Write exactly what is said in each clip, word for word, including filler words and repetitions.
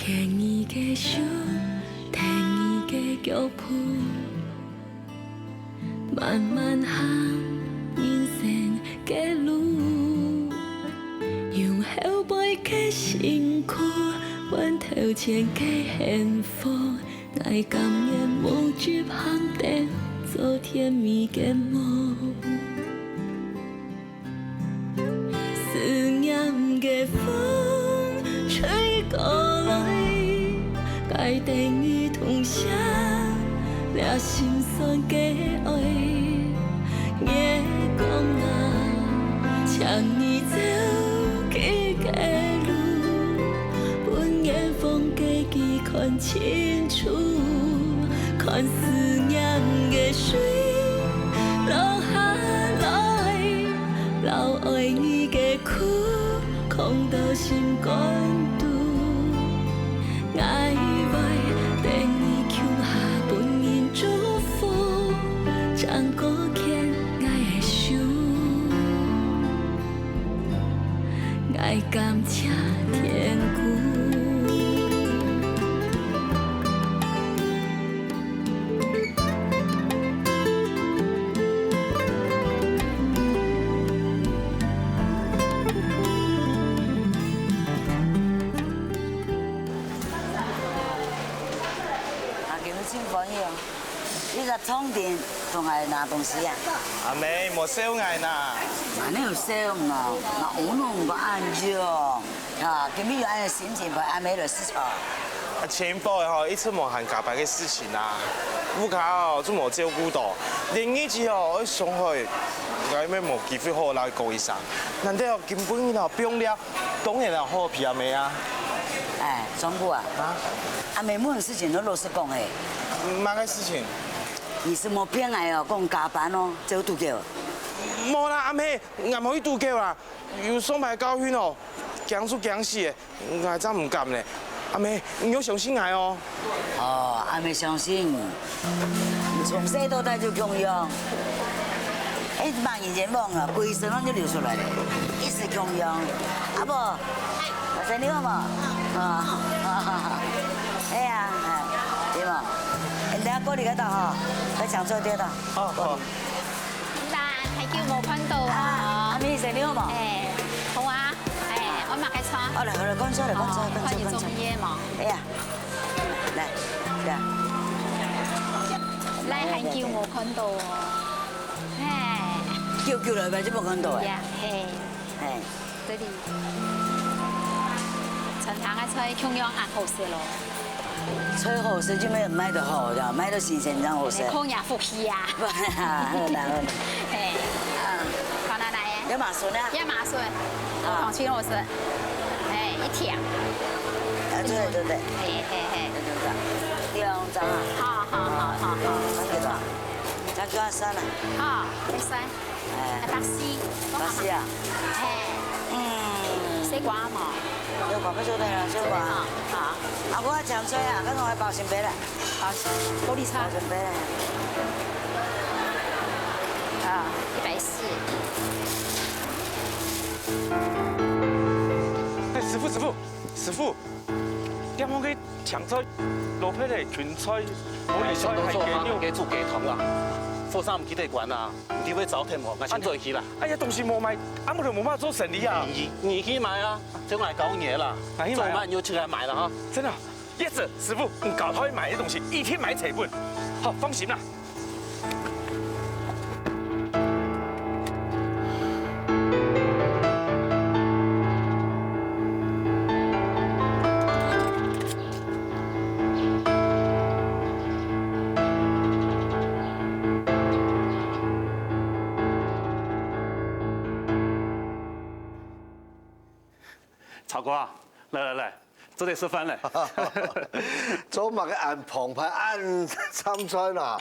牽你个手，跈你个腳步，慢慢行人生个路。用後背个辛苦，換頭前个幸福。𠊎甘願無執行燈，做甜蜜个夢。 思念个風吹過來，帶等你痛惜，這心酸个愛。月光啊，請你照佢个路，分遠方个佢看清楚，看思念个水落下來。 留愛你个苦，囥到心肝肚。𠊎會等你共下分人祝福，正過牽𠊎个手，𠊎感謝天公。 啊，今日真歡喜哦！你个創店同𠊎拿東西啊？阿妹，莫笑𠊎啦。哪能有笑哦？𠊎烏龍个恁樣。 啊，今日有恁个心情陪阿妹來食菜。啊，前輩吼，一直無閒加班个事情啊，屋下哦，就無照顧到，連日子哦，愛上海，𠊎也無機會好好摎佢講一聲。難得哦，今晡日哦，放尞，當然哦，好陪阿妹啊。哎，忠國啊，啊？阿妹問事情都老實講誒。麼个事情？你係無騙𠊎哦，講加班哦，走渡狗？無啦，阿妹，𠊎無去渡狗啦。 有上擺教訓哦，驚就驚死誒，𠊎正毋敢咧。阿妹，你愛相信𠊎哦。哦，阿妹相信你，你從細到大就共樣。誒，罵人冤枉啊，歸身浪就流出來咧，一直共樣。阿婆，𠊎生你好無？啊，哎呀，哎，對無？人家過來个到吼，來講做對的。哦，好。 啦，太久無看到啊。啊，阿妹，生理好無？哎，好啊，哎，愛麼个菜？好了好了，講出來，講出來，講出來，講出來。看你中意个無？哎呀，來，來。來，很久無看到哦。嘿。久久了，就無看到誒。呀，嘿。嘿。 這裡餐廳个菜共樣恁好食咯。菜好食就賣，賣得好，對吧？賣到新鮮正好食。靠你福氣啊！好啦，好啦。嘿，啊，看哪來誒？也麻筍啊？也麻筍，啊，當真好食。嘿，一條。啊，對對對。嘿嘿嘿。對對對，兩張啊。好好好好好。那個，那就要算了。好，沒事。 哎，巴西，巴西啊？嘿，嗯，西瓜無？有瓜，不就對了，西瓜。好，好。啊，我要講出來啊，剛剛我包心杯了。包心，玻璃茶。包心杯了。啊，一百四。哎，師傅，師傅，師傅， 點樣个青菜、蘿蔔仔、芹菜、玻璃菜，還有雞肉。該煮雞湯啦，火燒毋記得關啊，毋知會燥忒無，𠊎先走去啦。哎呀，東西無買，啊，毋就無辦法做生理啊。你，你去買啊，這𠊎教你啦，哪去買啊？做毋好你就出來買啦哈。真的啊，葉子師傅，你教佢買个東西，一定買成本。好，放心啦。 曹哥啊，來來來，做得食飯咧。做麼个恁澎湃、恁參賽啦？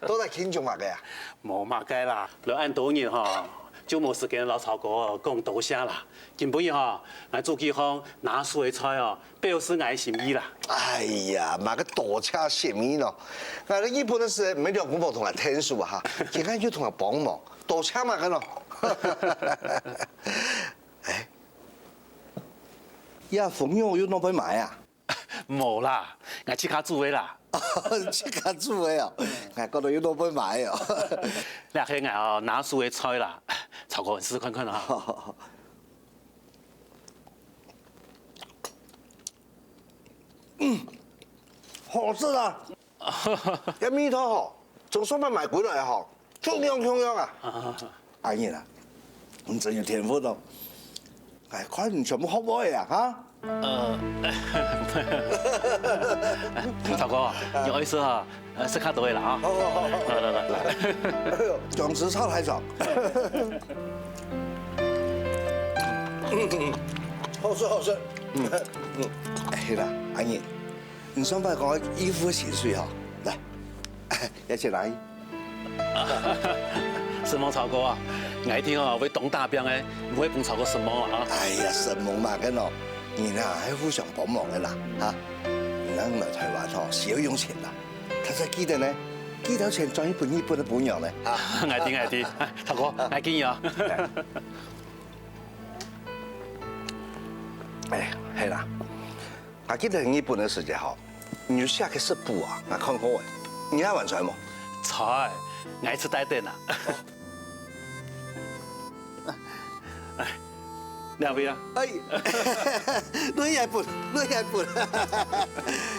到底慶祝麼个啊？無麼个啦，來恁多日吼，就無時間摎曹哥講多謝啦。今晡日吼，𠊎煮幾項拿手个菜哦，表示𠊎个心意啦。哎呀，麼个多謝心意咯！𠊎在日本个時，毋係兩公婆同𠊎𢯭手啊哈，今下又同𠊎幫忙，多謝麼个咯？哎， 這紅肉又哪位買啊？無啦，𠊎自家煮个啦。自家煮个哦，𠊎講到有老闆買哦。這係𠊎哦拿手个菜啦，曹哥，你試試看看啊。嗯，好食啊！這味道吼，從上面買回來吼，共樣共樣啊！阿英啊，你真有天分哦！哎，看你全部學會啊，哈？呃，曹哥，有意思哈，呃，食較多个啦啊。好好好好。來來來來。哎呦，講直插台長。好食好食。嗯嗯，哎啦，阿英，你上擺講个預付个薪水吼，來，這錢來。 承蒙曹哥啊，𠊎一定哦會當打拚个，毋會分曹哥失望啊！哎呀，承蒙麼个喏，人啊係互相幫忙个啦，哈！你來台灣吼，係愛用錢啦，大家記得呢，記得錢轉去分日本个餔娘呢，哈！𠊎知𠊎知，曹哥，𠊎敬你啊！哎，係啦。 𠊎記得日本个時節吼，你有寫个食譜啊，𠊎看過欸。你還還在無？在，𠊎一直帶等啊。哎，兩位啊。哎，你也分，你也分。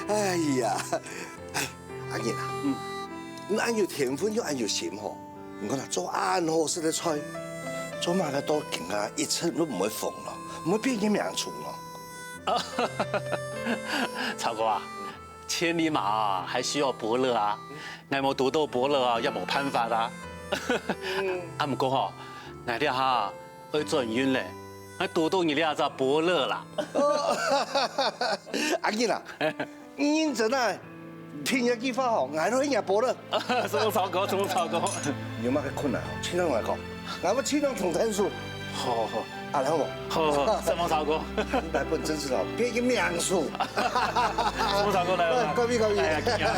哎呀，哎，阿英啊，嗯，你恁有天分又恁有心吼，你看啊，做恁好食个菜，做麼个到今啊一直都毋會紅咯，毋會變个名廚咯？ 曹哥啊，千里馬啊，還需要伯樂啊。𠊎無堵到伯樂啊，也無辦法啊。啊，毋過吼，𠊎這下愛轉運咧，𠊎堵到你這隻伯樂啦。阿英啊，認真啊， 憑這句話吼，𠊎都係若伯樂。承蒙曹哥，承蒙曹哥。有麼个困難吼，盡量來講，𠊎會盡量同你𢯭手。好好好。啊，然後，好好，承蒙曹哥。你來分真是哦，變一個名廚。承蒙曹哥來了。哎，各位各位。哎呀，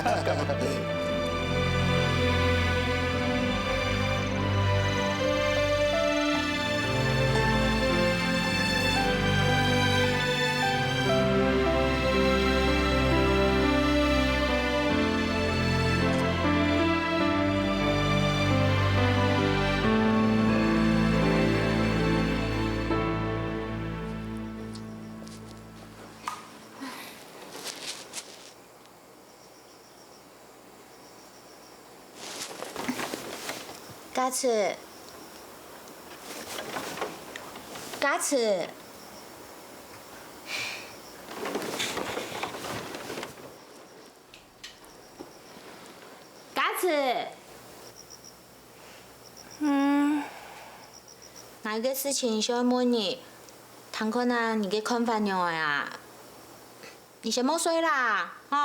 嘉慈，嘉慈，嘉慈。嗯。𠊎有個事情想問你，聽看啊，你个看法仰仔啊？你先莫睡啦，吼。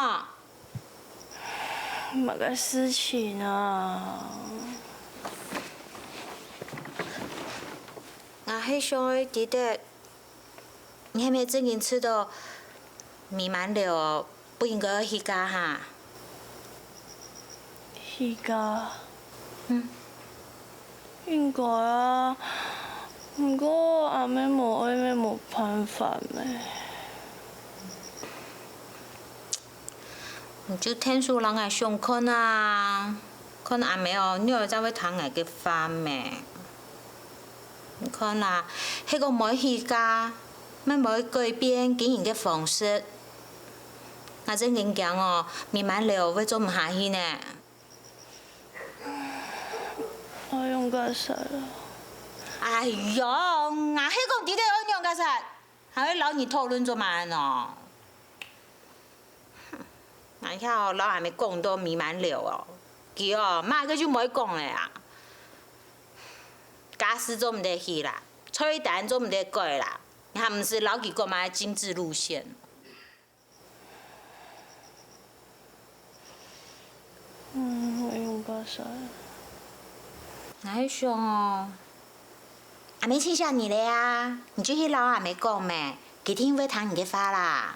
麼个事情啊？𠊎係想愛知得，你係毋係正經知著美滿樓不應該愛去嫁哈？去嫁？嗯。 應該啊，毋過阿姆無愛乜無辦法咩。你就𢯭手摎𠊎想看啊，看阿姆哦，仰仔正會聽𠊎个話咩。你看啊，係講無愛去嫁，乜無愛改變經營个方式。𠊎正經驚哦，美滿樓會做毋下去呢。 𠊎仰結煞啊？哎喲，𠊎係講知得愛仰結煞，還會摎你討論做麼个呢？𠊎曉摎阿姆講到美滿樓哦，佢哦，麼个就毋會講了啊。家私做毋得去啦，菜單做毋得改啦，你還毋使摎佢講麼个政治路線。 嗯，𠊎仰結煞？𠊎係想哦，阿姆盡惜你了啊，你就去摎阿姆講咩，佢定會聽你个話啦。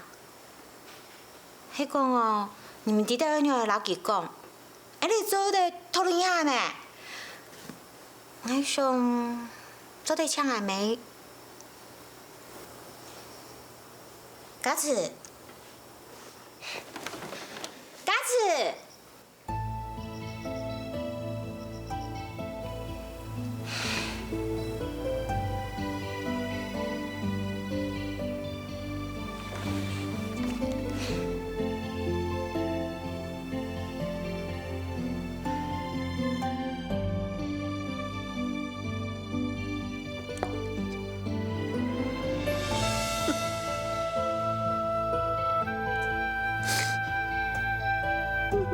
係講哦，你毋知得愛仰仔摎佢講， 𠊎俚做得討論一下咩？𠊎想做得請阿姆。嘉慈，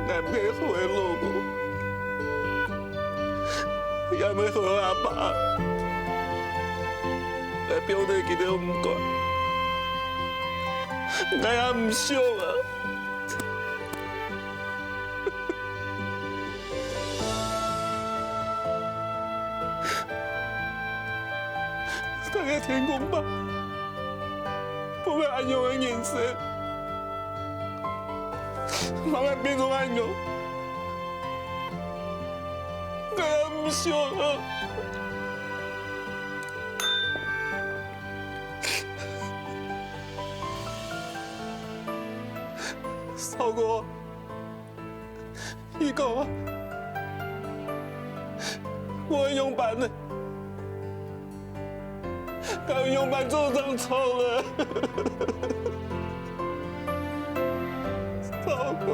，𠊎毋係好个老公，也毋係好个阿爸，𠊎放忒佢兜毋管，𠊎也毋想啊。 大个天公伯，分𠊎恁樣个人生，分𠊎變成恁樣，𠊎也毋想啊。嫂哥， 你講啊，𠊎愛仰般呢？𠊎愛仰般做正著呢？嫂哥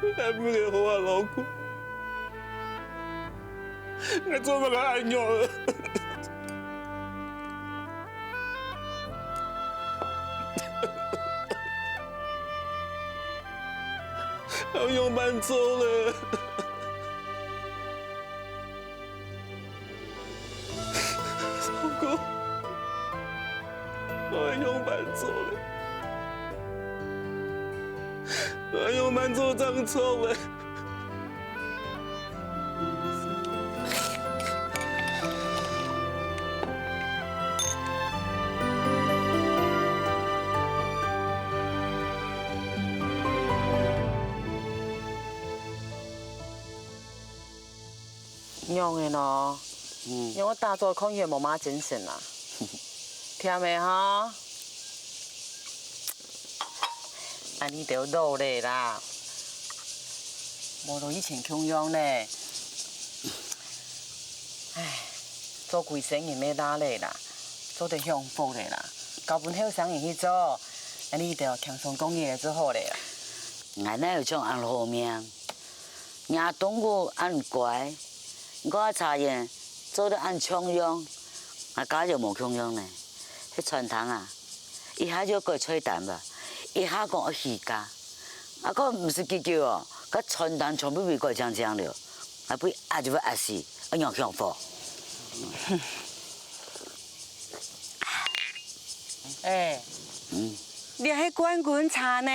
，𠊎毋係好个老公，𠊎做麼个恁樣？ 𠊎愛仰般做呢？嫂哥，𠊎愛仰般做呢？𠊎愛仰般做正著呢？ 仰仔呢？嗯。仰仔打早看起來無麼精神啊？忝个哈？恁呢就老了啦，無像以前共樣了。唉，做歸生人乜罅了啦，做得享福了啦，交分後生人去做，恁呢就輕鬆過日仔就好了啦。𠊎哪有像恁好命？ 若東姑恁乖，毋過阿茶園做得恁像樣，𠊎家就無共樣呢。該餐廳啊，一下就改菜單吧，一下講愛起價，啊，講毋使幾久哦，該餐單全部被改淨淨了，𠊎分壓就會壓死，愛仰享福？哎，嗯，這係冠軍茶呢。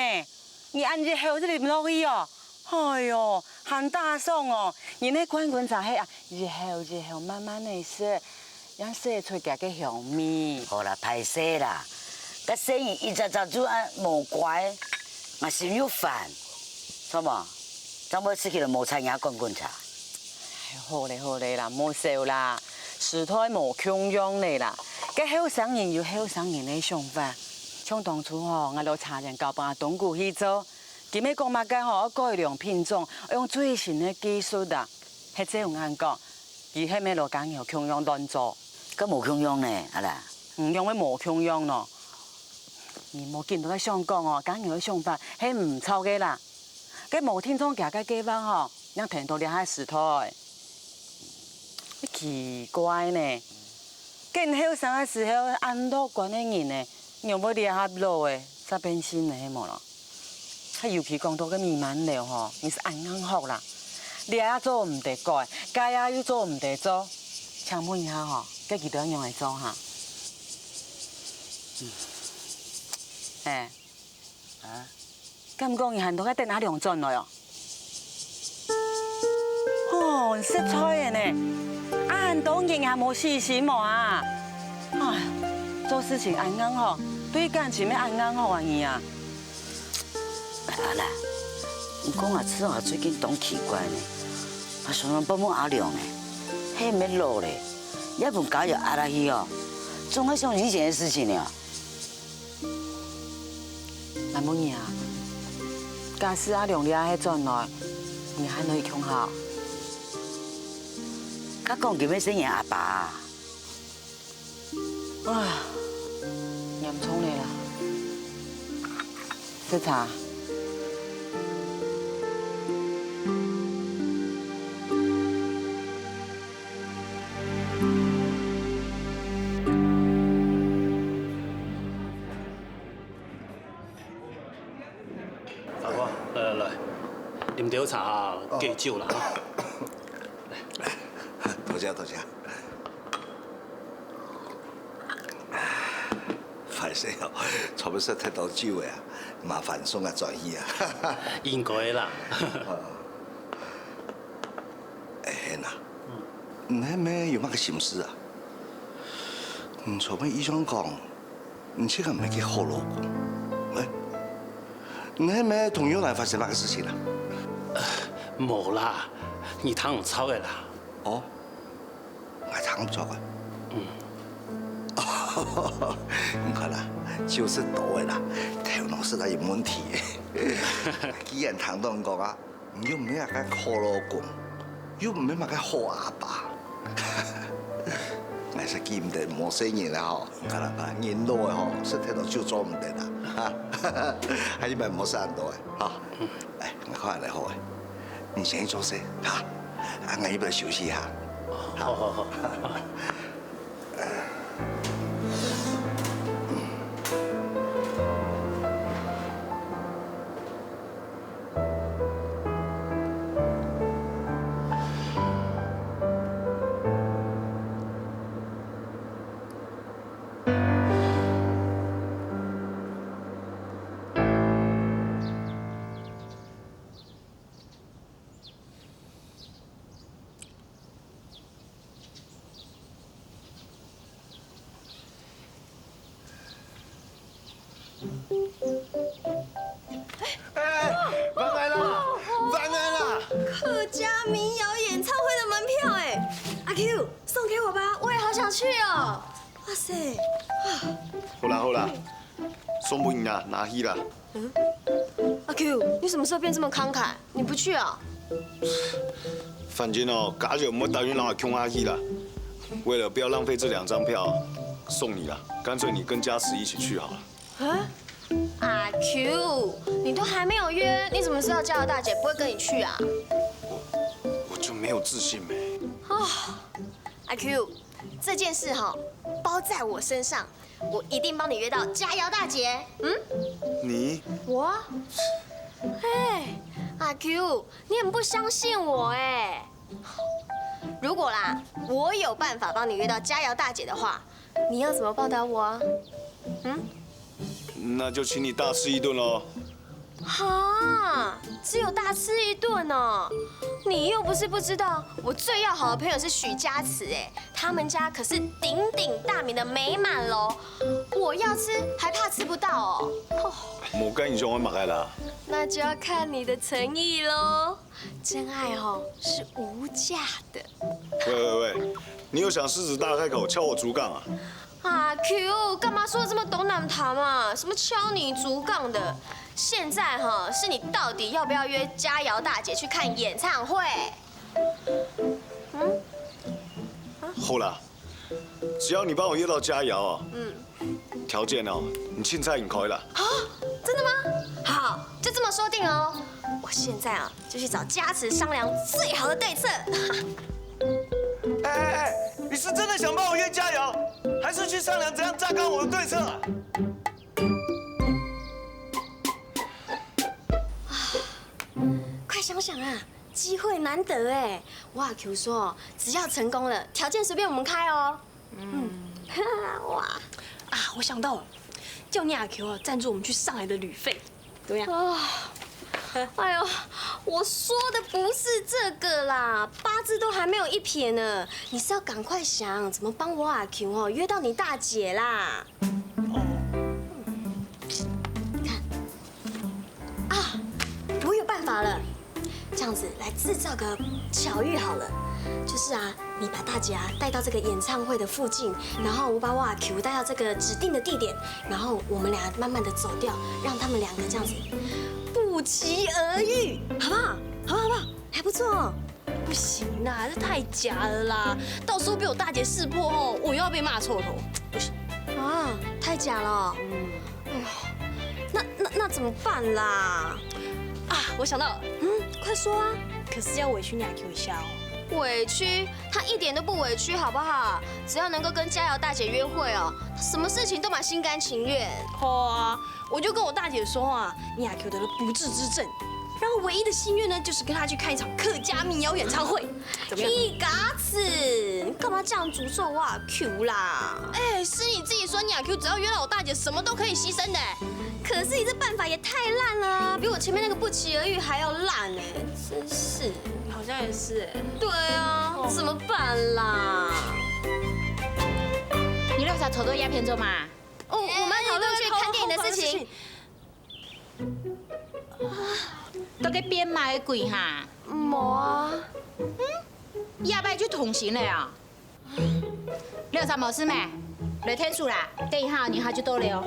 你恁一口就啉落去哦？哎喲，還打爽哦！人个冠軍茶係啊，一口一口慢慢仔食，正食出佢个香味。好啦，歹勢啦，該細人一隻隻就恁無乖，𠊎心又煩，著無？正會食起來無彩若冠軍茶。哎，好咧好咧啦，莫愁啦，時代無共樣咧啦，該後生人有後生人个想法。像當初吼，𠊎摎茶園交分阿東姑去做， 佢乜講麼个吼，愛改良品種，愛用最新个技術啊。係照𠊎講，佢係乜摎家牛共樣亂做。該無共樣呢，阿蘭？嗯，仰會無共樣呢？你莫緊到該想講哦，家牛个想法係毋著个啦。該無定著佢个計畫吼，正跈到這下時代。奇怪呢， 該後生个時候恁樂觀个人呢，仰會這下老咧，正變心呢，係無咯？還尤其講到該美滿樓吼，你係恁硬殼啦，這也做毋得改，該也又做毋得做。請問一下吼，該佢兜仰仔做哈？哎， 啊？敢講你還到該等阿良轉來哦？哦，實在个呢，恁多日也無死心無啊？哎，做事情恁硬吼，對感情乜恁硬吼啊你啊？阿蘭，你講啊，自從最近當奇怪呢，啊，常常發夢阿良呢，係毋係老咧，也分家有壓力去哦，總係想以前个事情呢。 阿姆你啊，假使阿良這下轉來，你還愛共下？該講佢乜細人阿爸啊？啊，嚴重咧啦！食茶。了茶啊，哦。敬酒啦。多謝，多謝。壞勢哦，昨晡日忒多酒个啊，麻煩送啊轉去啊。應該啦。哎，賢啊，你係毋有麼个心事啊？你昨晡日異想講， 你自家毋係个好老公。哎，你係毋係同玉蘭發生麼个事情啊？無啦，你聽毋著个啦。哦，𠊎聽毋著个。嗯。你看啦，酒食多个啦，頭腦實在有問題。既然聽著你講啊， 你又毋係麼个好老公，又毋係麼个好阿爸。𠊎實記毋得無細人了吼，你看啦，人老个吼，食忒多酒做毋得啦，哈。還係莫食恁多个，哈。哎，𠊎看恁樣好个，你先去做事，哈。啊，𠊎這邊休息一下。好，好，好。 哎，哎，哎，還𠊎啦，還𠊎啦！客家民謠演唱會的門票，哎，阿Q，送給我吧，我也好想去哦。哇塞，啊，好啦，好啦，送分你啦，拿去啦。嗯？阿Q，你什麼時候變這麼慷慨？你不去啊？反正哦，家姐毋會答應讓我共下去啦。為了不要浪費這兩張票，送你啦，乾脆你跟嘉慈一起去好了。啊？阿Q，你都還沒有約，你怎麼知道佳瑤大姐不會跟你去啊？我，我就沒有自信沒。哦，阿Q，這件事哈，包在我身上，我一定幫你約到佳瑶大姐。嗯？你？我？哎，阿Q，你很不相信我哎。如果啦，我有辦法幫你约到佳瑶大姐的话，你要怎么报答我啊？嗯？那就请你大吃一顿喽。哈，只有大吃一顿哦？你又不是不知道，我最要好的朋友是许佳慈哎，他们家可是鼎鼎大名的美满楼，我要吃还怕吃不到哦？哦，無該你想愛麼个啦？那就要看你的诚意喽。真爱哦，是无价的。喂喂喂，你又想狮子大开口敲我竹杠啊？ 阿Q，干嘛说的这么懂难谈啊？什么敲你竹杠的？现在哈，是你到底要不要约佳瑶大姐去看演唱会？嗯？好啦，只要你帮我约到佳瑶哦，嗯，条件哦，你凊彩你开啦。啊，真的吗？好，就这么说定了哦。我现在啊，就去找佳慈商量最好的对策。哎哎哎，你是真的想帮我约佳瑶，还是去商量怎样榨干我的对策啊？快想想啊，机会难得哎！我阿Q说，只要成功了，条件随便我们开哦。嗯，哇，啊，我想到了，叫你阿Q啊赞助我们去上海的旅费，怎么样？啊，哎呦，我说的不是这个啦，八字都还没有一撇呢，你是要赶快想怎么帮我阿Q哦约到你大姐啦。你看，啊，我有办法了，这样子来制造个巧遇好了，就是啊，你把大姐啊带到这个演唱会的附近，然后我把我阿Q带到这个指定的地点，然后我们俩慢慢的走掉，让他们两个这样子不期而遇，好不好？好不好？好不好？还不错哦。不行啦，这太假了啦，到时候被我大姐识破哦，我又要被骂臭头，不行。啊，太假了哦。嗯。哎呦，那那那怎么办啦？啊，我想到了。嗯，快说啊。可是要委屈你阿Q一下哦。委屈？他一点都不委屈，好不好？只要能够跟佳瑶大姐约会哦，他什么事情都蛮心甘情愿。好啊，我就跟我大姐说啊，你阿Q得了不治之症，然后唯一的心愿呢，就是跟他去看一场客家民谣演唱会。怎么样？你嘎子，你干嘛这样诅咒我阿 Q 啦？哎，是你自己说你阿 Q 只要约到我大姐，什么都可以牺牲的。可是你这办法也太烂了啊，比我前面那个不期而遇还要烂哎，真是。好像也是哎。对啊，怎么办啦？你兩儕坐到這片做麼个？哦，我們討論去看電影的事情。 到該變麼个鬼哈？無啊。這擺就通神了啊？你有啥無事咩？來𢯭手啦，等一下你好就到了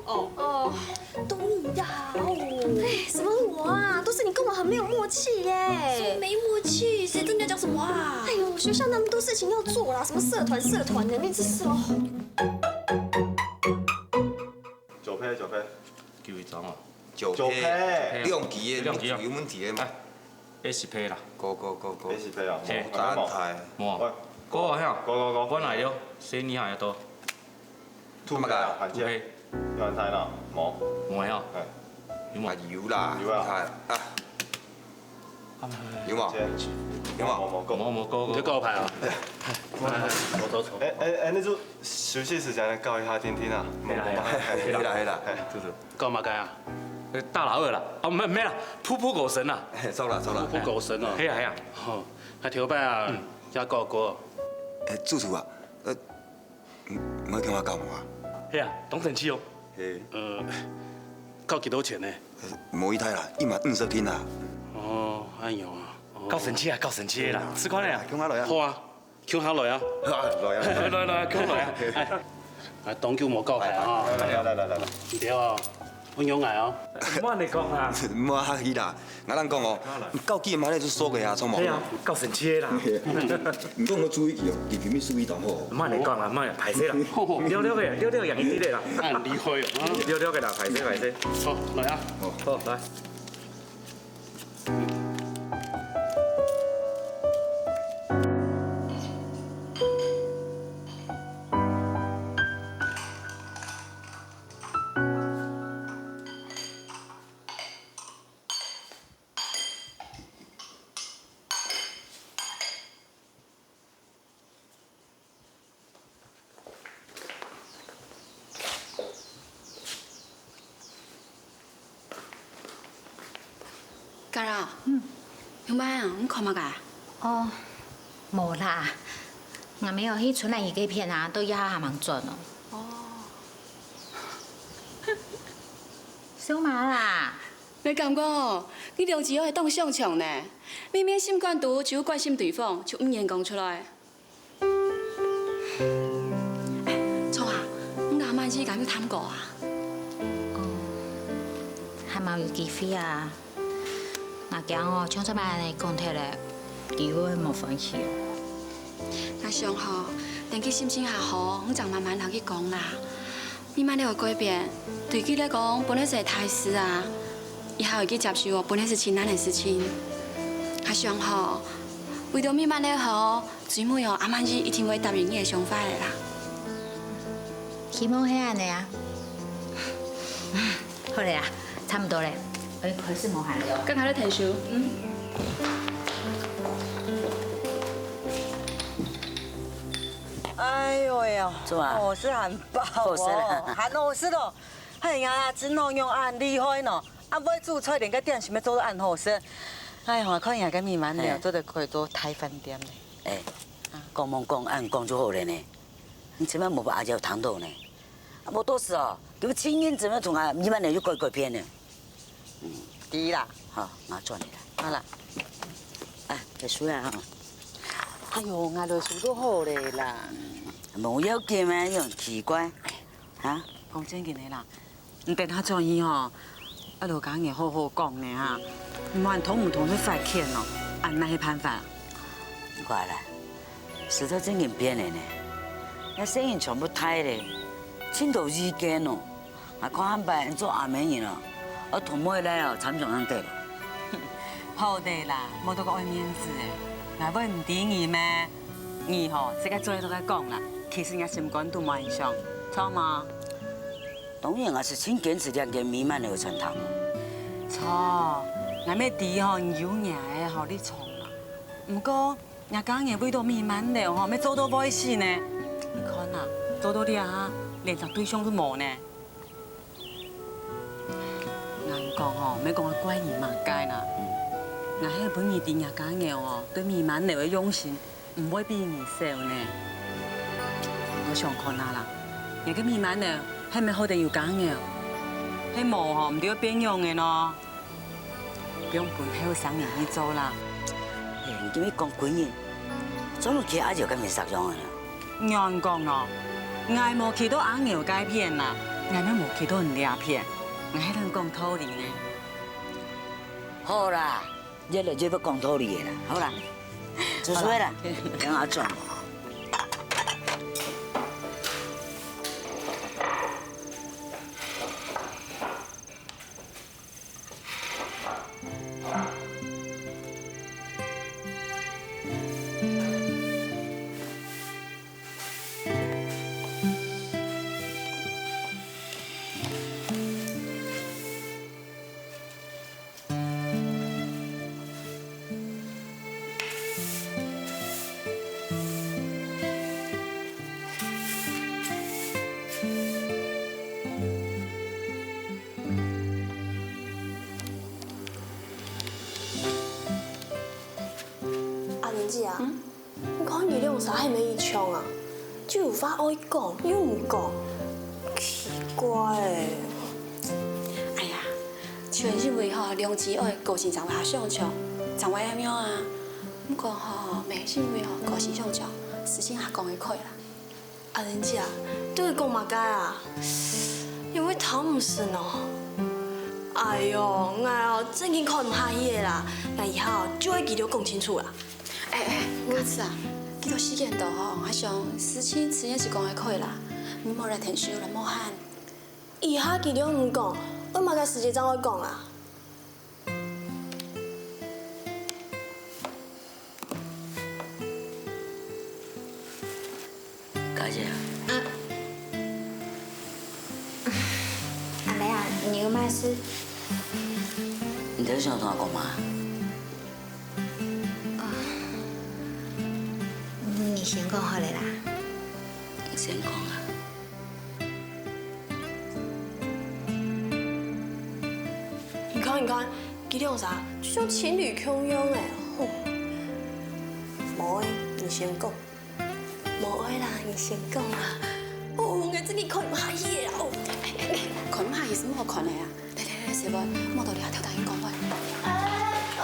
哦。哦，都你呀！哦，哎，什么我啊？都是你跟我很没有默契耶！什么没默契？谁跟你讲什么啊？哎呦，学校那么多事情要做啦，什么社团社团的，那真是哦。 九P，九P。九一张哦。九P，九P。兩G个，兩G啊。有問題个嘛？哎，A十P啦。Go go go go。A十P啊，嘿。無等待。無啊。喂。Go啊，嘿啊。Go go go。我來了，所以你還要到。Two P啊，還見。Two P。有人台了，無。無啊。哎。有無？啊，有啦，有啊。你看啊。 有無？有無？無，無，無，講。你在告牌啊？走走走。哎哎哎，那就休息時間來告一下聽聽啊。係啦係啦，係啦係啦。就是告麼个啊？大老二啦，哦，沒沒啦，噗噗狗神啦。嘿，走啦走啦。噗噗狗神哦。係啊係啊。哦，還頭擺啊，也告過。哎，主廚啊，呃， 嗯，你愛叫我搞麼个啊？係啊，當生趣哦。嘿。呃，搞幾多錢呢？呃，無幾大啦，一萬五十銀啦。哦，哎喲啊。哦。搞生趣啊，搞生趣啦，試看咧啊。共下來啊。好啊，共下來啊。好啊，來啊。來來來，共下來啊。哎，啊，當久無搞牌啊。來來來來來。毋對哦。 分享𠊎哦。莫恁樣講啊。莫客氣啦，𠊎同你講哦，你搞幾萬就輸个啊，著無？係啊，搞生趣个啦。你講我注意佢哦，佢平時注意當好。莫恁樣講啦，莫恁樣，歹勢啦。了了个，了了，贏一滴啦。恁厲害哦。了了个啦，歹勢歹勢。好，來啊。好，來。 Kara，嗯。有麼个啊？你看麼个啊？哦，無啦，𠊎姆去春蘭姨該片啊，到這下還吂轉哦。哦。笑麼啦？ 𠊎感覺哦，你兩姊妹當相像呢，明明心肝肚就關心對方，就毋願講出來。哎，著啊，你阿姆姨敢有探過啊？哦，還吂有機會啊。𠊎驚哦，像昨晡恁樣講忒了，佢會無歡喜哦。𠊎想吼，等佢心情較好，你正慢慢同佢講啦。 美滿樓个改變，對佢來講本來係大事啊，佢還會去接受哦，本來係盡難个事情。𠊎想吼，為著美滿樓好，最尾哦，阿滿姨一定會答應你个想法个啦。希望係恁樣啊。好了啊，差毋多了，哎，開始無閒了。剛剛在𢯭手，嗯。哎喲喂哦，做啊？好食還 飽哦，好食啦。還好食哦。哎呀，真好用恁厲害喏！啊，會煮菜連个點心也做到恁好食。哎呀，看人家个美滿樓嘿。做得開做大飯店呢。哎，講莫講，恁講就好了呢。你千萬莫分阿姐聽到呢。啊，無到時哦，佢會盡認真个同阿美滿樓又改改變呢。 嗯，知啦。好，𠊎轉去啦。好啦。哎，結束啦哈。哎喲，𠊎來收就好了啦。無要緊咩，又奇怪。啊？講正經个啦，你等下轉去吼，愛摎家人好好講呢哈。毋然通毋通會發譴哦，恁哪係辦法？你看啦，時代正經變了呢，這細人全部大了，盡多意見哦。 𠊎看下擺做阿姆人哦，愛同妹倈哦參詳恁仔。好得啦，無到个愛面子誒，𠊎會毋知你咩？你吼，自家做得同佢講啦，其實若心肝肚無恁想，著無？當然，𠊎係盡堅持這間美滿樓个餐廳。著， 𠊎乜知吼，你有若个吼立場啦。毋過，若家人為著美滿樓吼，乜做到會死呢。你看啊，做到這下，連隻對象都無呢。 𠊎講吼，毋係講怪你麼个啦。𠊎係分你知若家人哦，對美滿樓个用心，毋會比你少呢。你想看啊啦，若个美滿樓係毋係好得有家人？係無吼，毋知會變樣个呢。毋好分後生人去做啦。哎，你今日講軍人，做麼个阿舅个面色樣个呢？ 仰講哦，𠊎無企到阿牛該片啦，𠊎乜無企到你這片，𠊎係同你講道理呢。好啦，你來就愛講道理个啦，好啦，出去啦，跟阿忠。 阿玲姊啊，你看佢兩儕係毋係異像啊？就有話愛講又毋講，奇怪欸！哎呀，就因為吼兩姊妹個性正會較相像，正會恁樣啊。毋過吼，乜因為吼個性相像，事情較講會開啦。 阿玲姊啊，你在講麼个啊？仰會聽毋識呢？哎喲，𠊎哦，真經看毋下去了啦！𠊎這下哦，就愛佢兜講清楚啦。哎哎，家慈啊，幾多時間到吼，𠊎想事情自然係講會開啦，你莫來𢯭手來無閒。這下佢兜毋講，愛麼个時節正會講啊？ 家姊啊。啊。阿妹啊，你有麼事？你在想同𠊎講麼个？啊，你先講好了啦。你先講啊。 你看，你看，佢兩儕就像情侶共樣欸，吼。無欸，你先講。無愛啦，你先講啊。哦，𠊎真个看毋下去了，哦。哎，哎，哎，看毋下去係無好看个啊。來，來，來，細妹，莫在這頭頂講話。哎，哦。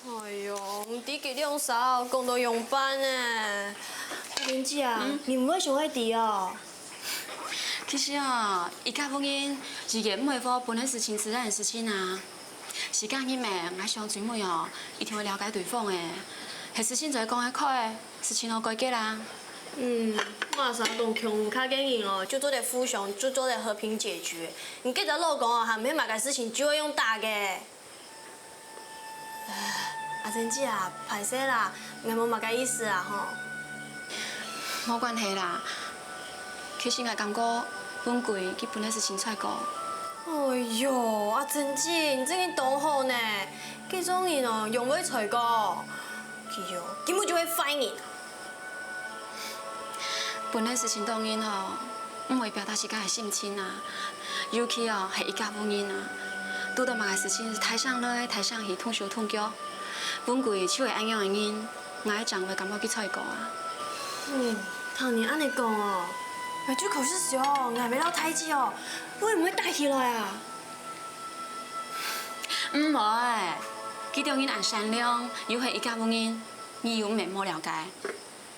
哎喲，毋知佢兩儕講到仰般呢？玲姊啊，嗯？你毋會想愛知哦？其實哦，一家屋人，自然毋會話分个事情自然个事情啊。 時間一到，𠊎想最尾哦，一定會了解對方个。係事情做得講會開，事情好解決啦。嗯，𠊎想講共下个人哦，就做得互相，就做得和平解決。你這隻老公哦，還毋係麼个事情就會用打个。唉，阿珍姊啊，歹勢啦，𠊎無麼个意思啊吼。無關係啦，其實𠊎感覺文貴佢本來係清楚个。 哎喲，阿珍姊，你真經當好呢！這種人哦，仰會衰過？佢哦，根本就係壞人。本來係當然吼，毋會表達自家个心情啊，尤其哦係一家屋人啊，堵到麼个事情大聲來、大聲去、動手動腳，文貴就係恁樣个人，𠊎正會感覺佢衰過啊。嗯，聽你恁樣講哦，𠊎就開始想，𠊎姆摎大姊哦，會毋會打起來啊？ 毋會，佢兜人恁善良，又係一家屋人，你又毋免無了解。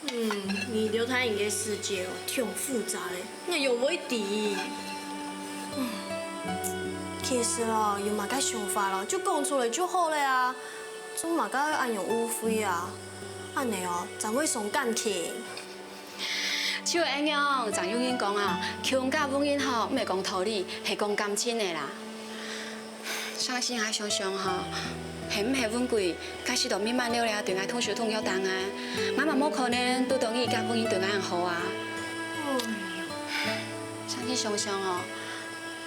嗯，你兜大人个世界哦，忒複雜了，𠊎仰會知？嗯，其實哦，有麼个想法咯，就講出來就好了啊，做麼个愛恁樣誤會啊？恁樣哦，正會傷感情。 就恁樣，正有人講啊，共下屋人吼，毋係講道理，係講感情个啦。但是𠊎想想吼，係毋係文貴，該時都密碼了了對𠊎動手動腳打𠊎，𠊎嘛無可能堵到你一家屋人對𠊎恁好啊。哎喲，想起想想哦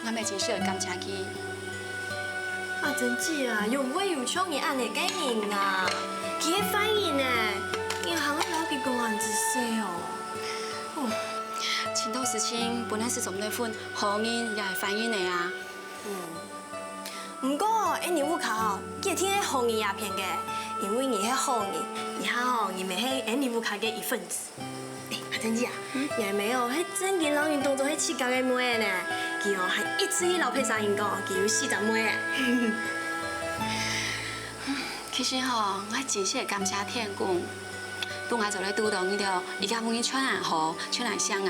，𠊎乜真係愛感謝佢。阿珍姊啊，又毋會有像你恁樣个人啊！佢係壞人呢，你還愛摎佢講恁仔細哦。哦，盡多事情本來係做毋得分好人也係壞人个啊。 毋過，𠊎俚屋下吼，決定係好人這片个，因為你係好人，這下吼，你乜係𠊎俚屋下个一份子。哎，阿珍姊啊，𠊎姆哦，係正經摎人當做係自家个妹仔呢。佢哦，還一直去摎別儕人講，佢有四隻妹仔。其實吼，𠊎真係感謝天公，分𠊎做得堵到你兜，一家屋人全恁好，全恁惜𠊎。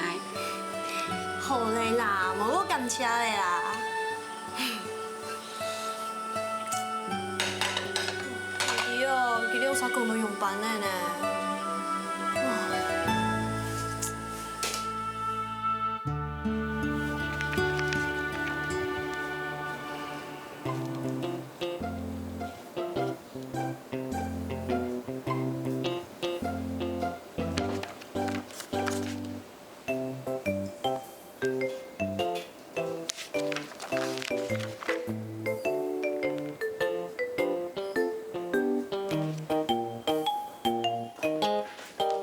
好了啦，無好感謝了啦。 佢哦，佢兩儕講到仰般呢？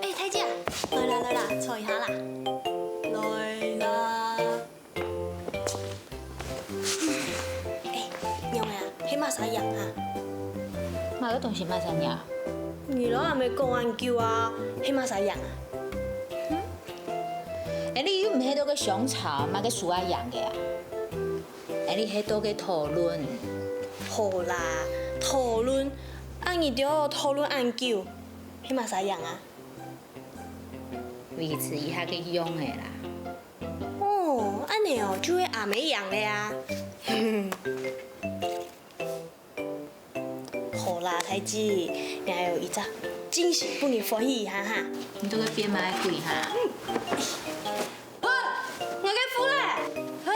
哎，大姊，來啦來啦，坐一下啦。來啦。哎，仰仔啊，係麼儕贏啊？麼个東西麼儕贏？你摎阿姆講恁久啊，係麼儕贏啊？ 𠊎俚又毋係在該相吵，麼个輸啊贏个啊？𠊎俚係在該討論。好啦，討論，啊你兜討論恁久，係麼儕贏啊？維持一下个樣仔啦。哦，恁仔哦，就係阿姆贏了啊。 好啦，大姊，𠊎有一隻驚喜分你歡喜一下哈。你這個變賣鬼哈！喂，𠊎个褲咧？嘿，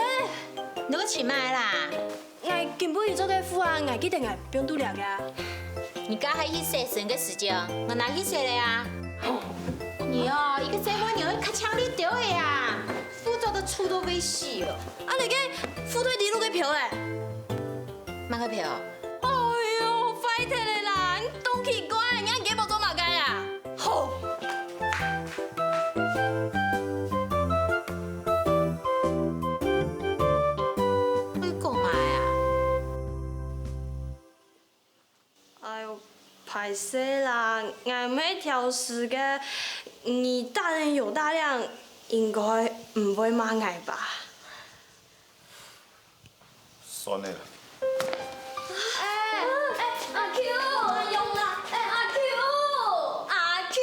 你這個穿麼个啦？𠊎今晡日著个褲啊，𠊎記得𠊎放在這个啊。你該下去洗身个時節，𠊎拿去洗了啊。你哦，一個細妹人較強烈兜仔啊，褲著到臭到會死哦。啊，你个褲對裡路个票咧？ 麼个票？哎喲，壞忒了啦！你當奇怪，你恁雞婆做麼个啊？吼！你講麼个啊？哎喲，歹勢啦，𠊎毋係挑事个，你大人有大量，應該毋會罵𠊎吧？ 算了啦。哎，哎，阿Q，哎，用啦，哎，阿Q，阿Q。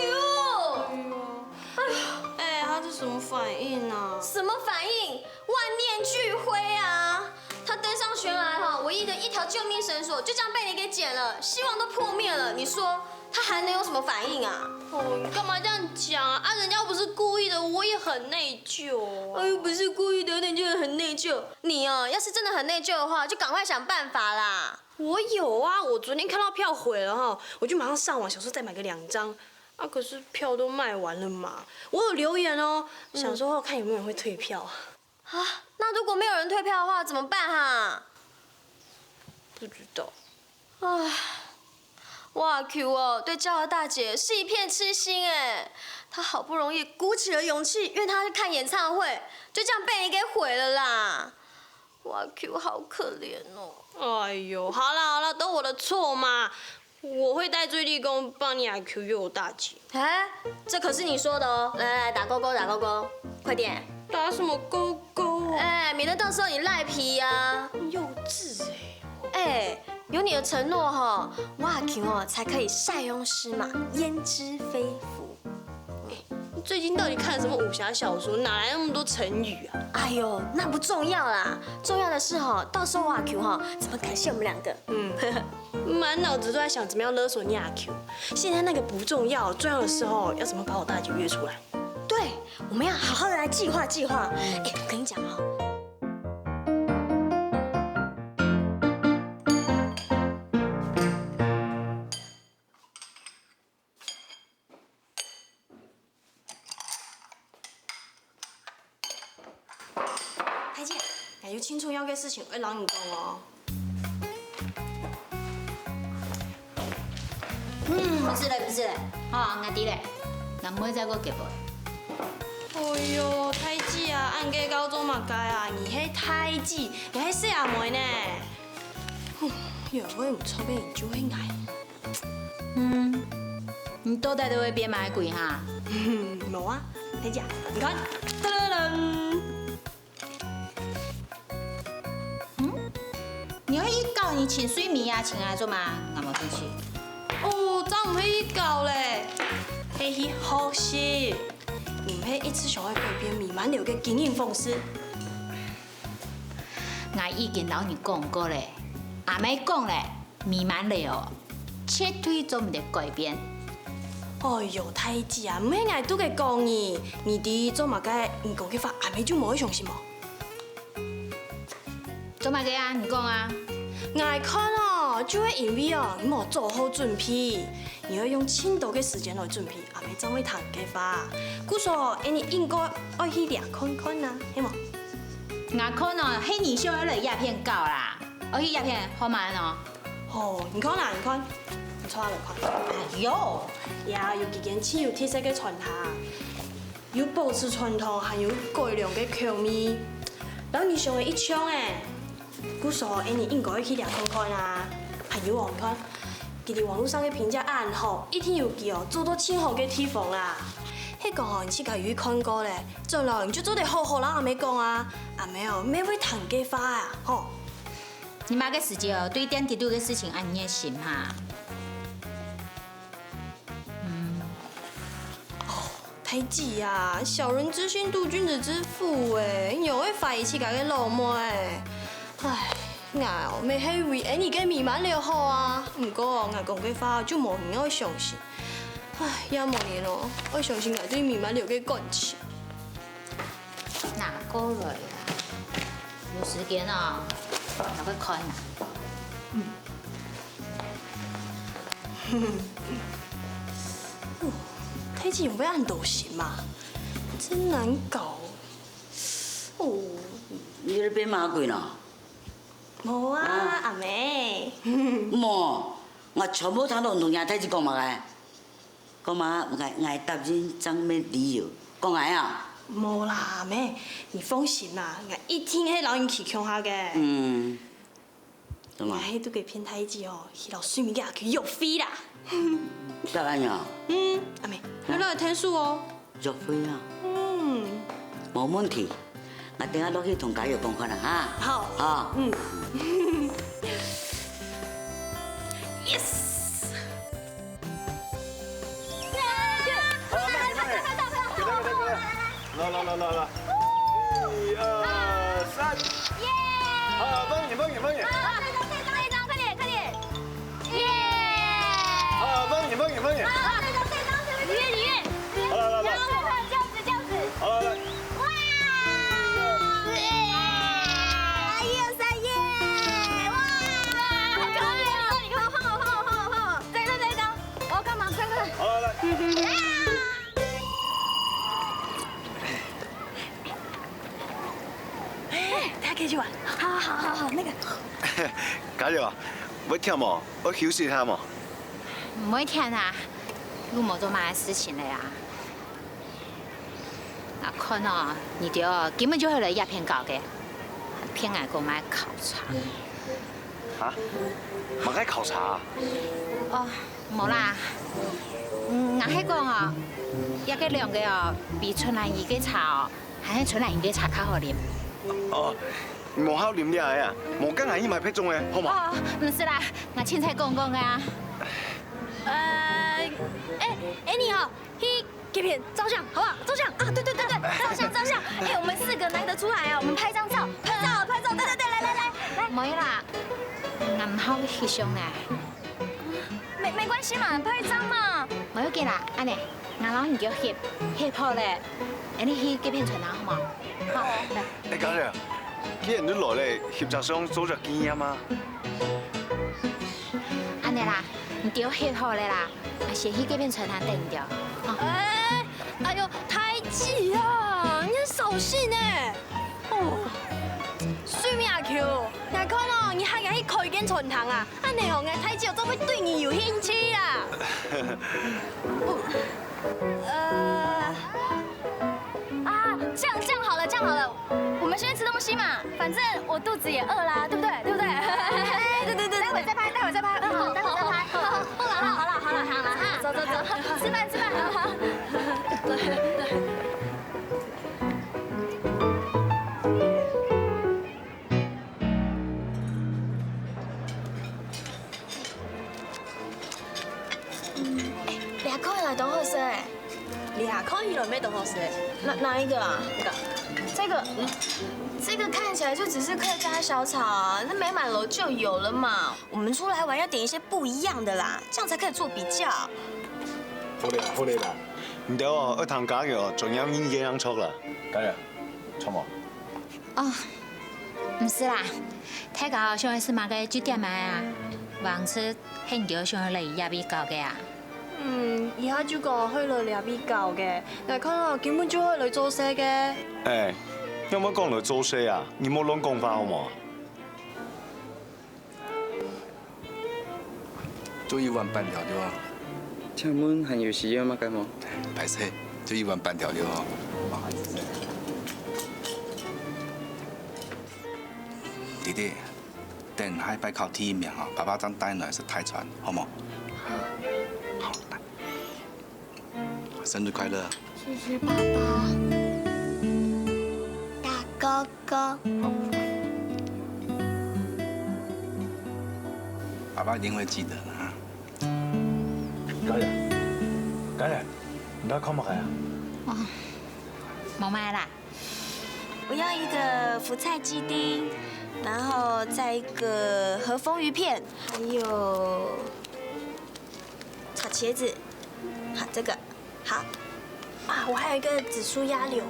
哎呦，哎，他这什么反应啊？什么反应？万念俱灰啊！他登上悬崖哈，唯一的一条救命绳索就这样被你给剪了，希望都破灭了。你说他还能有什么反应啊？哦，你干嘛这样讲啊？啊，人家又不是故意的，我也很内疚啊。哎，又不是故意的，那你就很内疚。 你哦，要是真的很内疚的话，就赶快想办法啦。我有啊，我昨天看到票毁了哈，我就马上上网想说再买个两张，啊，可是票都卖完了嘛。我有留言哦，想说看有没有人会退票。啊，那如果没有人退票的话，怎么办哈？不知道。唉，我阿Q哦，对昭和大姐是一片痴心哎，他好不容易鼓起了勇气约她去看演唱会，就这样被你给毁了啦。 哇，Q好可怜哦。哎呦，好了好了，都我的错嘛，我会戴罪立功，帮你阿Q救大姐。哎，这可是你说的哦。来来，打勾勾，打勾勾，快点。打什么勾勾啊？哎，免得到时候你赖皮呀。幼稚哎。哎，有你的承诺哈，我阿Q哦才可以塞翁失马，焉知非福。 最近到底看了什么武侠小说，哪来那么多成语啊？哎呦，那不重要啦，重要的是哈，到时候阿Q哈怎么感谢我们两个？嗯，满脑子都在想怎么样勒索你阿Q。现在那个不重要，重要的是哈，要怎么把我大姐约出来？对，我们要好好的来计划计划。哎，我跟你讲哈， 哎，大姊，𠊎有盡重要个事情愛摎你講哦。嗯，毋使了，毋使了，吼，𠊎知了，𠊎毋會再過結婚。哎喲，大姊啊，恁計較做麼个啊？你係大姊，𠊎係細阿妹呢。哼，以後會毋著个人就係𠊎。嗯，你到底都會變麼个鬼哈？無啊，大姊啊，你看，噔噔噔。 嗯？你愛去搞你親水妹啊親啊做麼？𠊎無興趣。哦，正毋係去搞咧，係去學習。你毋係一直想愛改變美滿樓个經營方式？𠊎已經摎你講過咧，阿姆講咧， 美滿樓哦，絕對做毋得改變。哎喲，大姊啊，毋係𠊎都个講你，你知做麼个你講个話阿姆就無會相信無？做麼个啊？你講啊！𠊎看哦，就係因為哦，你無做好準備，你愛用盡多个時間來準備，阿姆正會聽你个話。故所，恁樣應該愛去掠看看啊，係無？𠊎看哦，係你想愛來這片搞啦，愛去這片好無哦？ 哦，你看啊，你看，你坐下來看。哎喲，呀，有幾間盡有特色个餐廳，有保持傳統，還有改良个口味，摎你想个一樣誒。故所，恁樣應該去尞看看啊。還有哦，你看，佢等網路上个評價恁好，一定有佢哦做到盡好个地方啦。係講哦，你自家有去看過咧，轉來你就做得好好摎阿姆講啊，阿姆哦，乜會聽个話啊，吼。 你麼个時節哦，對電子肚个事情恁熱心哈？嗯。哦，大姊啊，小人之心度君子之腹誒，你仰會懷疑自家个老妹？唉，𠊎哦，乜係為恁樣个美滿樓好啊。毋過，𠊎講个話就無人愛相信。唉，也無人哦，愛相信𠊎對美滿樓个感情。 拿過來啊！有時間哦，拿過看啊。大姊仰會恁多心嘛，真難搞。哦，你在變麼个鬼呢？無啊，啊。阿姆。無，𠊎全部聽到你同若大姊講麼个。 講嘛，𠊎，𠊎答應正無理由，講𠊎啊。無啦，姆，你放心啦，𠊎一定係摎你企共下个。嗯，做麼？𠊎係在該騙大姊哦，去摎水妹佢約會啦。答應啊？嗯，阿姆，你來𢯭手哦。約會啊？嗯。無問題。 𠊎等下落去同家友講看啊，哈。好。好。嗯。Yes。來來來來來，一二三。耶！好，放眼放眼放眼。好，這一張，這一張，快點快點。 耶！好，放眼，放眼，放眼。好，再一張，再一張，再一張。李煜，李煜。好，來，來，來。這樣子，這樣子，這樣子。好，來，來。哇！哎呀，三耶！哇！好可愛哦！你看，換我，換我，換我，換我。再一張，再一張。我要幹嘛？快快。好，來，來。啊！ 哎，大家繼續玩。好，好，好，好，那個。家友啊，會忝無？愛休息一下無？毋會忝啊，又無做麼个事情了啊。𠊎看哦，你兜哦，根本就係來這片搞个，騙𠊎講麼个考察。哈？麼个考察啊？哦，無啦，嗯，𠊎係講哦，這個兩個哦，比春蘭姨个茶哦， 還係春蘭姨个茶較好啉。哦，你無好啉這个啊，無，𠊎等去買別種个，好無？哦，毋使啦，𠊎凊彩講講个啊。呃，哎，哎，你哦，去這片照相，好不好？照相啊，對對對對，照相照相。哎，我們四個難得出來啊，我們拍張照，拍照拍照，對對對，來來來來。無啦，𠊎毋好翕相呢。 沒沒關係嘛，拍一張嘛。無要緊啦，恁呢，𠊎摎你兜翕，翕好咧，𠊎等去該片餐廳好無？好，來。哎，家姐，既然你來咧，翕隻相做隻紀念啊。恁呢啦，你兜翕好咧啦，𠊎先去該片餐廳等你兜。哦。哎，哎喲，大姊啊，你很掃興呢。哦。開間餐廳啊，恁樣吼，𠊎大姊做會對你有興趣啊。呃，啊，這樣，這樣好了，這樣好了，我們先去吃東西嘛，反正我肚子也餓啦，對不對？對不對？哎，對對對，待會再拍，待會再拍，嗯，好，待會再拍。好，好，好，好了，好了，好了，好了，好了，哈，走走走，吃飯吃飯，好好。對对。哎，這看起來當好食哎。這看起來乜當好食。哪哪一個啊？這個，這個看起來就只是客家小炒啊，那美滿樓就有了嘛。我們出來玩要點一些不一樣的啦，這樣才可以做比較。好咧啦，好咧啦，你兜哦，愛聽家友專業意見正著啦。家友，著無？哦，毋使啦，大家想愛食麼个就點麼个啊，橫直 你兜想愛來這位搞个啊？嗯，佢下就講愛來這位搞个，𠊎看哦，根本就愛來做事个。哎，仰會講來做事啊？你莫亂講話好無？做一碗粄條就好。請問還有需要麼个無？歹勢，就一碗粄條就好。弟弟， 等下擺考第一名哦，爸爸正帶你來食大餐，好無？好。好，來。生日快樂！謝謝爸爸。大哥哥。爸爸一定會記得的哈。家友，家友，你在看麼个啊？哦，無麼个啦。 我要一個福菜雞丁，然後再一個和風魚片，還有炒茄子。好，這個好。啊，我還有一個紫蘇鴨柳，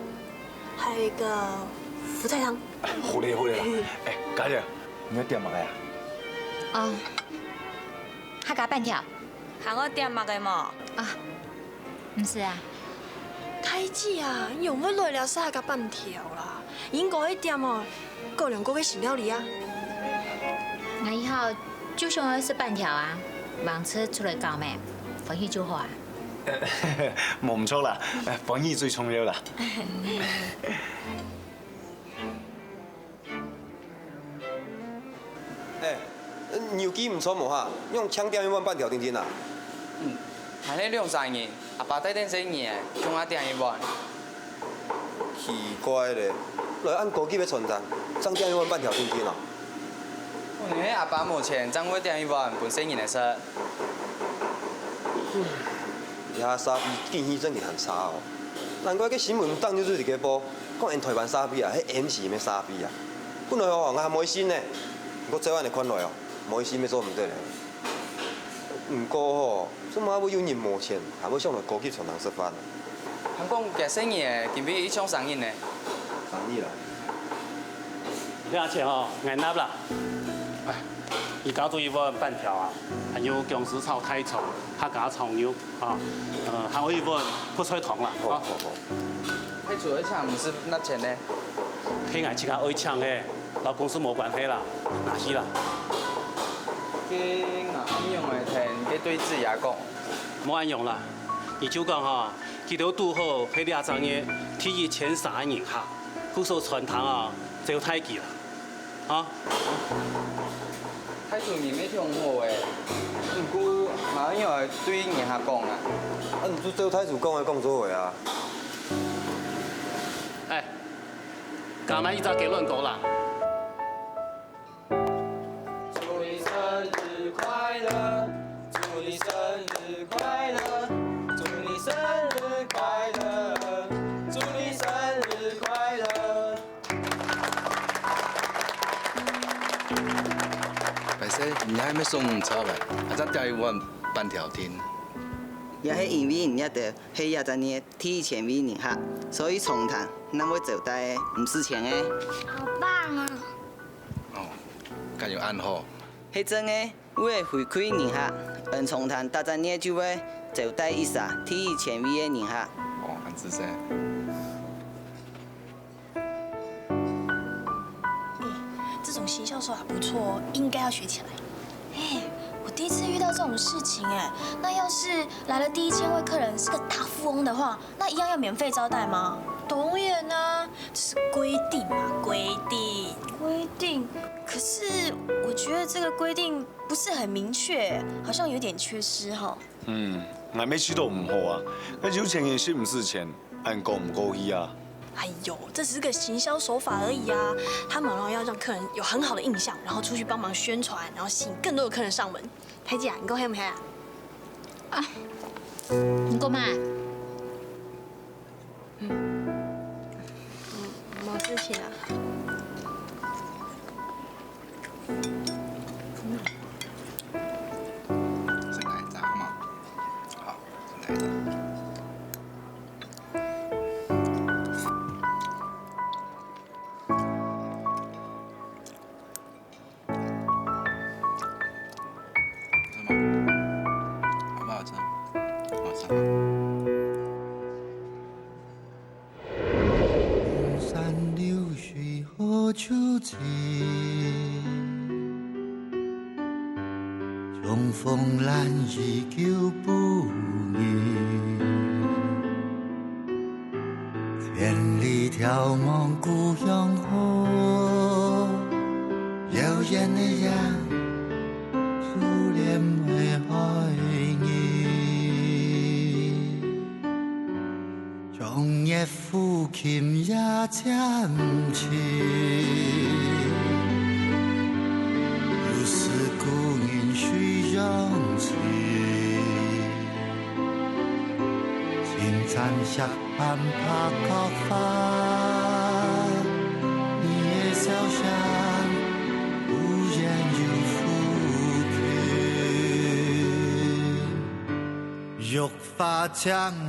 還有一個福菜湯。好咧，好咧啦。哎，家姐，你要點麼个啊？哦，客家粄條。還愛點麼个無？啊， 毋使啊。大姊啊，你仰會來這食客家粄條啦？應該愛點哦，各樣各个新料理啊。𠊎以後就想愛食粄條啊，橫直出來搞咩，歡喜就好啊。無毋著啦，歡喜最重要啦。 哎，你有記毋著無哈？仰淨點一碗粄條定定啊？嗯，還係兩儕人，阿爸帶等細人仔，共下點一碗。奇怪咧，來恁高級个餐廳，淨點一碗粄條定定啊？可能係阿爸無錢，正會點一碗分細人仔食。這社會景氣真係還差哦！難怪該新聞頂日就在該報，講𫣆臺灣社會啊，係M字个社會啊！ 本來吼，𠊎還無信呢，毋過照恁樣看來哦，無信乜做毋得咧。毋過吼，做麼會有人無錢，還會想來高級餐廳食飯？聽講該細人仔今晡日愛慶生日呢。生日啊？這錢吼，𠊎納啦。哎，你加做一碗粄條啊，還有薑絲炒大腸、客家炒肉啊，呃，還有一碗覆菜湯啦，好，啊。好，好。 大廚愛請毋使納錢呢？係𠊎自家愛請个，摎公司無關係啦，拿去啦。該𠊎仰般來同該對子爺講？無恁樣啦，你就講吼，佢兜堵好係這隻月第一千儕个人客，故所餐廳啊，招待佢啦。 啊？大廚人乜當好欸，毋過𠊎仰般對人客講啊？啊，你就照大廚講个講就好啊。哎，加麼一隻雞卵糕啦。 歹勢，你還無送茶來，還正點一碗粄條定。也係因為你這兜係這隻月第一千位人客，所以餐廳正會招待毋使錢个。好棒啊！哦，敢有恁好？係真个，為了回饋人客，𫣆餐廳逐隻月就會招待一儕第一千位个人客。哦，恁仔細。这种行销手法不错哦，应该要学起来。哎，我第一次遇到这种事情哎，那要是来了第一千位客人是个大富翁的话，那一样要免费招待吗？当然啊，这是规定嘛，规定。规定？可是我觉得这个规定不是很明确，好像有点缺失哈。嗯，俺没吃都唔好啊，那有钱人是不是钱？俺讲唔过去啊。哎呦，这只是个行销手法而已啊！他们哦要让客人有很好的印象，然后出去帮忙宣传，然后吸引更多的客人上门。太姐啊，你讲黑唔黑啊？啊，你讲嘛？嗯，没事情啊。再来一张好吗？好，再来一张。 好不好吃？好吃吗？山流水好秋情，重逢难以久不语。 千里眺望故鄉好，遥远的雁，思念的海儿。长夜抚琴夜渐静，又思故人水中情。 青山石板白角花，你的笑声忽远又忽近。玉发轻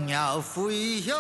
摇飞扬。